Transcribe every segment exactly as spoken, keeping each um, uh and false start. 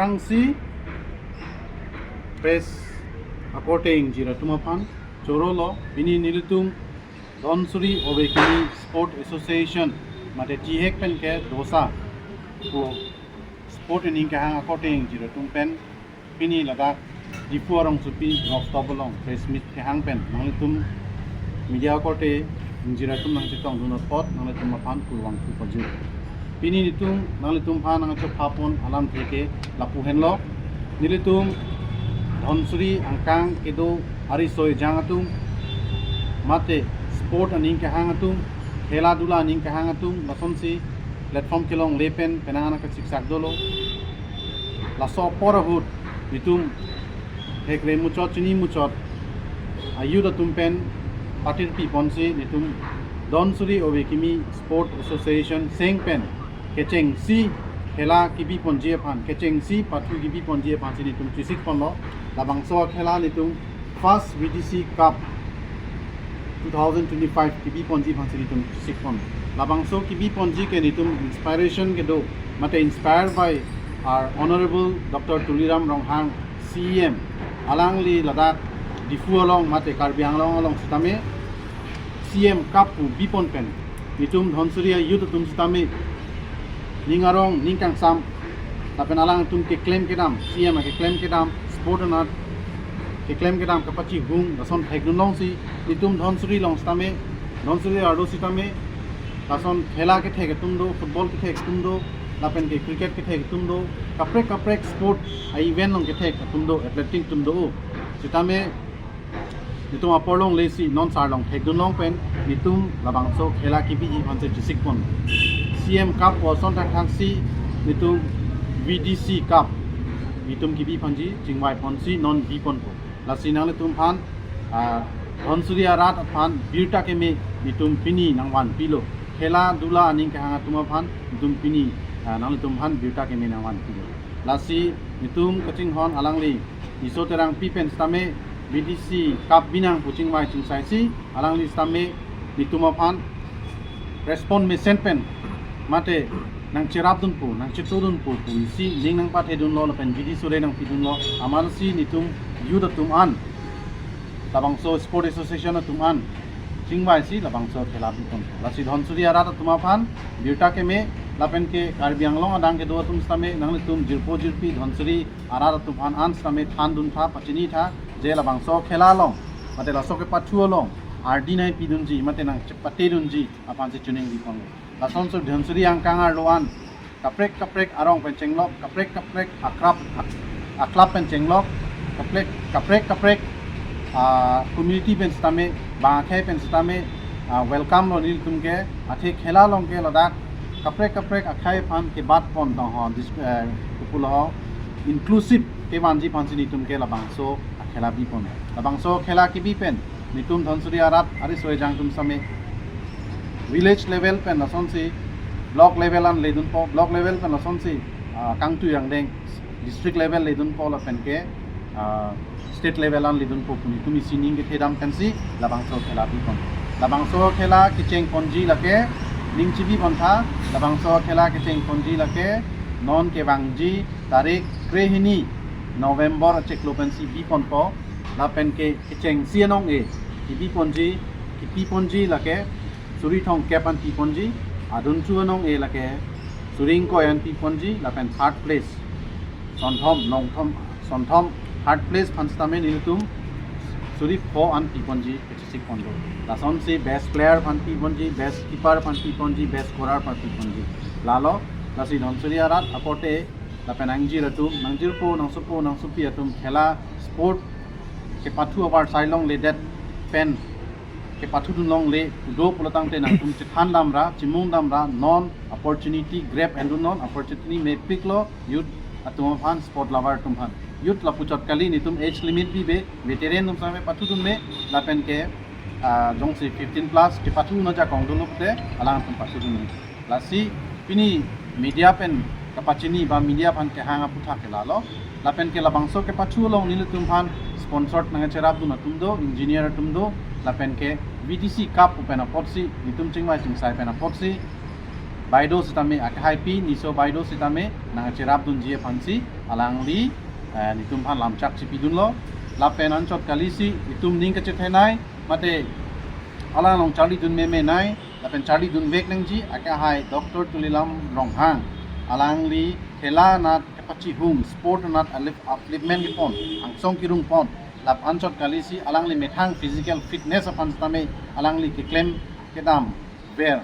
Angsi press akorte ingjir atum aphan chorolo, pini nelitum Dhansiri Ove Kimi Sport Association mate T H A C pen kedosa pu sport aning kehang akorte ingjir atum pen pini ladak Diphu arongsopi rooftop along press meet kehang pen nanglitum media akorte ingjir atum nangchetongdun apot nanglitum aphan kurvangthu pajir. Pini nelitum nanglitum aphan nangchepha pon alamthe ke lapu henlo. Nelitum Dhansiri angkang kedo ariso ejang atum mate sport aning kehang atum, khela dula aning kehang atum lasonsi platform kelongle pen penang an kasiksak dolo. Laso apor ahut nelitum hekre muchot chini muchot a-youth atum pen patirpi ponsi nelitum Dhansiri Ove Kimi Sport Association seng pen kechengsi khela kebi ponji aphan, kechengsi pathu kebi ponji aphansi nelitum chesik ponlo. Labangso khela nelitum first V D C Cup two thousand twenty-five kebi ponji aphansi nelitum chesik pon. Labangso kebi ponji ke nelitum inspiration kedo mate inspired by our Honorable Doctor Tuliram Ronghang, C E M. Alangli ladak Diphu along mate Karbi Anglong along sitame C E M Cup pu bipon pen nelitum Dhansiri a-youth atum sitame ning arong ning kangsam lapen alangtum keklem kedam, C E M keklem kedam, sport anat keklem kedam kapachihung lason thekdun longsi nelitum Dhansiri along sitame, Dhansiri arlo sitame lason khela kethek atum do, football kethek atum do, lapen ke cricket kethek atum do, kaprek kaprek sport a-event along kethek atum do, athletic atum do. Sitame nelitum apor longlesi non sarlong thekdun long pen nelitum labangso khela kebiji aphansi chesik pon. C E M Cup pu ason thakthak si nelitum V D C Cup nelitum kebi aphansi chingvai ponsi non bi ponpo. Lasi nanglitum aphan, ah, Dhansiri arat aphan birta keme nelitum pini nangvanpilo. Khela dula aning kehang atum aphan nelitum pini, ah, nanglitum aphan birta keme nangvanpilo. Lasi nelitum kachinghon alangli Riso Terangpi pen sitame V D C Cup binang pu chingvai chingsaisi alangli sitame nelitum aphan respond mesen pen mate nangcherapdunpo, nangchetodunpo pu isi ning nangpathedunlo lapen bidi sore nangpidunlo, amatsi nelitum youth atum an, labangso sport association atum an chingvaisi labangso khela bipon. Lasi Dhansiri arat atum aphan birta keme lapen ke Karbi Anglong adang kedo atum sitame nanglitum jirpo jirpi Dhansiri arat atum aphan an sitame thandun tha, pachini tha, je labangso khela along mate laso kepathu along ardi nangpidunji mate nangchepatedunji aphansi chuning bipon. Lasonsi Dhansiri angkang arlo an kaprek kaprek arong pen chenglok, kaprek kaprek akrap, ak-, aklap pen chenglok, kaprek kaprek kaprek, ah, community pen sitame, bang akhei pen sitame, ah, welcome lo nelitum ke, athe khela along ke ladak kaprek kaprek akhei aphan kebat pon tong ho, dis-, eh, kupulo ho, inclusive kevanji aphansi nelitum ke labangso akhela bipon. Labangso khela kebi pen nelitum Dhansiri arat ariso ejang atum sitame village level pen lasonsi block level an ledunpo, block level pen lasonsi, ah, kangtui angdeng district level ledunpo lapen ke, ah, state level an ledunpo pu nelitum isi ning kethedam pensi labangso khela bipon. Labangso khela kecheng ponji lake ning chibi pon tha, labangso khela kecheng ponji lake non kevangji tarik krehini November achiklo pensi biponpo, lapen ke kechengsi anong-e kebi ponji, kepi ponji lake suri thomkep an pi ponji, adun chu anong-e lake suri ingkoi an pi ponji, lapen third place, sonthom, nongthom, sonthom, third place aphan sitame nelitum suri pho an pi ponji kachesik ponlo. Lasonsi best player aphan pi ponji, best keeper aphan pi ponji, best scorer aphan pi ponji. Lalo, lasi Dhansiri arat akorte lapen ingjir atum, nangjirpo, nangsopo, nangsopi atum khela sport kepathu abar sai longledet pen kepathudun longle do pulotangte nangtum chethan damra, chimung damra, non opportunity grab endun non, opportunity mepiklo youth atum aphan, sport lover atum aphan. Youth lapuchot kali, nelitum age limit bibe, veteran atum sitame pathudun me, lapen ke, ah, jongsi fifteen plus kepathu ajakong dolo pute alangtum pathudun me. Lasi pini media pen kapachini ba media aphan kehang aputhak ke lalo. Lapen ke labangso kepathu along nelitum aphan sponsored nangcherapdun atum do, engineer atum do, lapen ke V D C Cup pu pen apotsi, nelitum chingvai chingsai pen apotsi, baido sitame akhai pi, niso baido sitame nangcherapdunji aphansi Alangli eh, netum aphan lamchak chipidunlo. Lapen anchot kalisi itum ning kachethenei mate alang along charlidun memenei lapen charlidunvek nangji akehai Doctor Tuliram Ronghang. Alangli khela anat kepachihung, sport anat alif upliftment kepon, angsong kirung pon. Lap anchot kalisi alangli methang physical fitness aphan sitame alangli keklem kedam ver.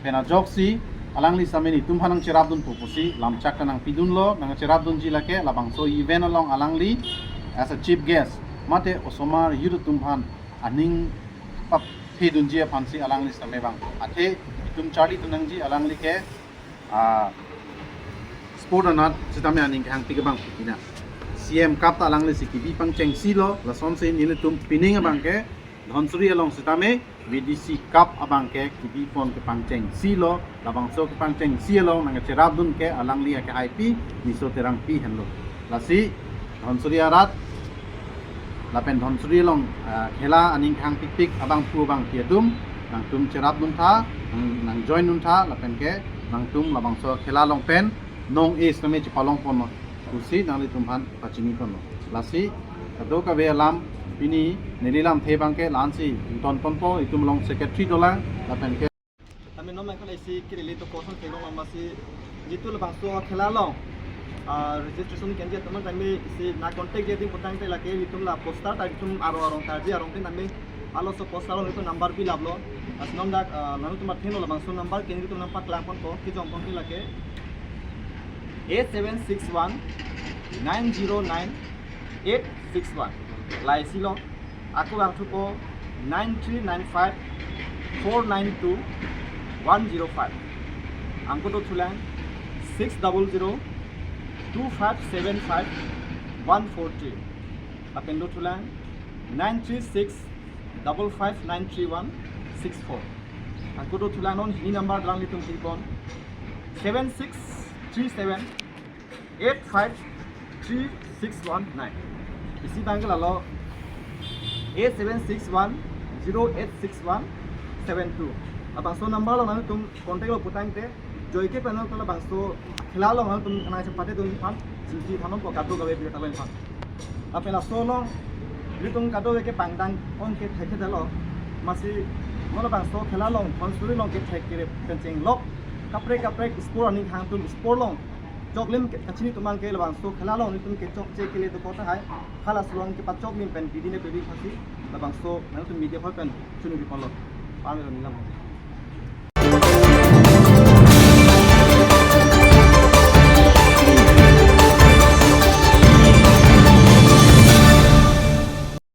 Pen ajoksi alangli sitame netum aphan nangcherapdunpo pusi lamchak ta nangpidunlo, nangcherapdunji lake labangso event along alangli as a chief guest mate osomar youth atum aphan aning paphedunji aphansi alangli sitame bang. Athe itum charlidun nangji alangli ke ah, sport anat sitame aning kehangpik abang pipina. C M Cup ta alanglisi kebi pangchengsi lo, lasonsi nelitum pining abang ke Dhansiri along sitame V D C Cup abang ke kebi pon kepangchengsi lo, labangso kepangchengsi along nangcherapdun ke alangli akehaipi Niso Terangpi henlo. Lasi Dhansiri arat lapen Dhansiri along ah, khela aning kehangpikpik abangphu abangpi atum nangtum cherapdun tha, nang, nang join dun tha, lapen ke nangtum labangso khela along pen nong-e sitame chepalong ponlo pusi nanglitum aphan pachini ponlo. Lasi kadokave alam pini neli lamthe abang ke la-ansi ington ponpo, itum along secretary dolang lapen ke Tame non maikon isi kirili to koson kelong lama si jitu labangso khela along ah, registration kenji atum tame isi nang contact ji adim putangte lake itum la poster ta itum aro arong tarji arong tin tame aloso poster along itum number bi laplo. Lasi non dak ah, nangtum athe no labangso number keni itum nangpaklang ponpo, kejong pon ke lake eight seven six one nine zero nine eight six one. Laisi lo. Ako vangthupo nine three nine five four nine two one zero five. Angko dothulang six double zero two five seven five one four three. Lapen dothulang nine three six double five nine three one six four. Angko dothulang non hini number dolang itum kipon seven six three seven eight five three six one nine. Isi abang ke lalo eight seven six one zero eight six one seven two. Labangso number along nangtum contact lo putangte joike pen nangtum labangso khela along nangtum nangchepatedun aphan chingki than ponpo kadokave birta along aphan. Lapen laso along itum kadokave ke pangdang ong ke thekthedetlo. Lasi non labangso khela along Dhansiri along ke thek kere pen chenglok kaprek kaprek sport aning kehang atum sport along choklim ke kachini atum abang ke labangso khela along itum kechokche kele dokok tahai. Halaso along kepachoklim pen bidi ne pebi khasi labangso nangtum media hoi pen chunuri ponlo. Pamelo nilam.